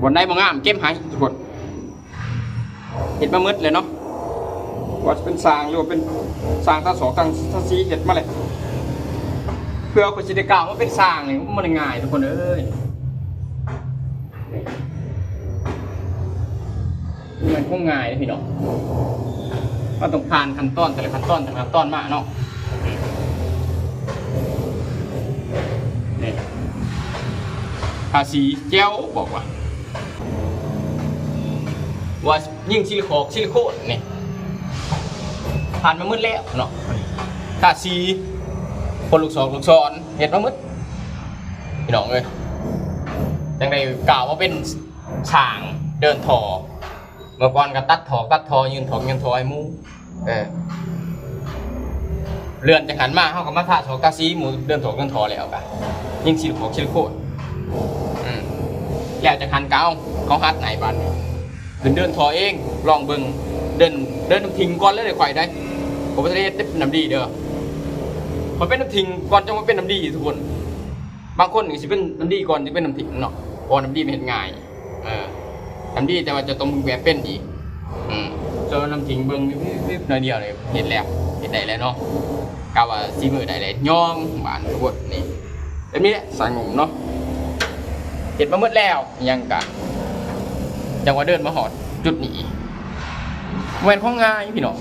ບ່ອນໃດບໍ່ງາມເກັບໃຫ້ທຸກຄົນ. ເຮັດມາໝົດແລ້ວເນາະ ວ່າຈະເປັນສ້າງ ຫຼືວ່າເປັນສ້າງຕາສອກຕາສາສີ ເຮັດມາແລ້ວ ເພື່ອຂ້ອຍຊິໄດ້ກ້າວມາເປັນຊ່າງນີ້ ມັນບໍ່ໄດ້ງ່າຍທຸກຄົນເອີຍ. ນີ້ ມັນບໍ່ແມ່ນຂອງງ່າຍເດ້ພີ່ນ້ອງ ເຮົາຕ້ອງຜ່ານຂັ້ນຕອນແຕ່ລະຂັ້ນຕອນ ແຕ່ລະຂັ້ນຕອນມາເນາະ. ນີ້ ທາສີແຈ່ວ ບອກວ່າ ວ່າຍິງຊິລິຄອກ ຊິລິໂຄນນີ້ ຜ່ານມາໝົດແລ້ວເນາະ. ທາສີ ໂຄນລູກສອກລູກສອນ ເຮັດມາໝົດພີ່ນ້ອງເອີຍ. ຈັ່ງໄດ້ກ້າວມາເປັນຊ່າງເດີນທໍ່ ເມື່ອກ່ອນກໍຕັດຖອກຕັດທໍ່ ຍື່ນຖອກຍື່ນທໍ່ໃຫ້ໝູ່. ເອີ ເລື່ອນຈາກຫັ້ນມາ ເຮົາກໍມາທາສອກທາສີໝູ່ ເດີນຖອກເດີນທໍ່ແລ້ວກໍຍິງຊິລິຄອກຊິລິໂຄນ. ອືມ ແລ້ວຈາກຫັ້ນກໍເອົາ ເອົາຫັດໃຫ້ບາດນີ້ ຂຶ້ນເດີນທໍ່ເອງ ລອງເບິ່ງ. ເດີນ ເດີນນຳທິງກ່ອນເລີຍ ຂ້ອຍໄດ໋ ຂ້ອຍບໍ່ທັນໄດ້ເຮັດເປັນນ້ຳດີເດີ ຂ້ອຍເປັນນ້ຳທິງກ່ອນ ຈັ່ງມາເປັນນ້ຳດີທຸກຄົນ. ບາງຄົນກໍຊິເປັນນ້ຳດີກ່ອນ ຈຶ່ງເປັນນ້ຳທິງເນາະ ເພາະວ່ານ້ຳດີມັນເຮັດງ່າຍ. ເອີ ນ້ຳດີ ແຕ່ວ່າຈະຕ້ອງເບິ່ງແບບເປັນອີກ. ອືມ ສ່ວນນ້ຳທິງເບິ່ງວິບໆໜ້ອຍດຽວນີ້ ເຮັດແລ້ວ ເຮັດໄດ້ແລ້ວເນາະ ກະວ່າສີມືໄດ້ແລ້ວ ຍອງບາດນີ້ທຸກຄົນ. ນີ້ ແບບນີ້ແຫຼະຊ່າງໜຸ່ມເນາະ ເຮັດມາໝົດແລ້ວ ຫຍັງກະ ຈັ່ງວ່າເດີນມາຮອດຈຸດນີ້ ບໍ່ແມ່ນຂອງງ່າຍພີ່ນ້ອງ.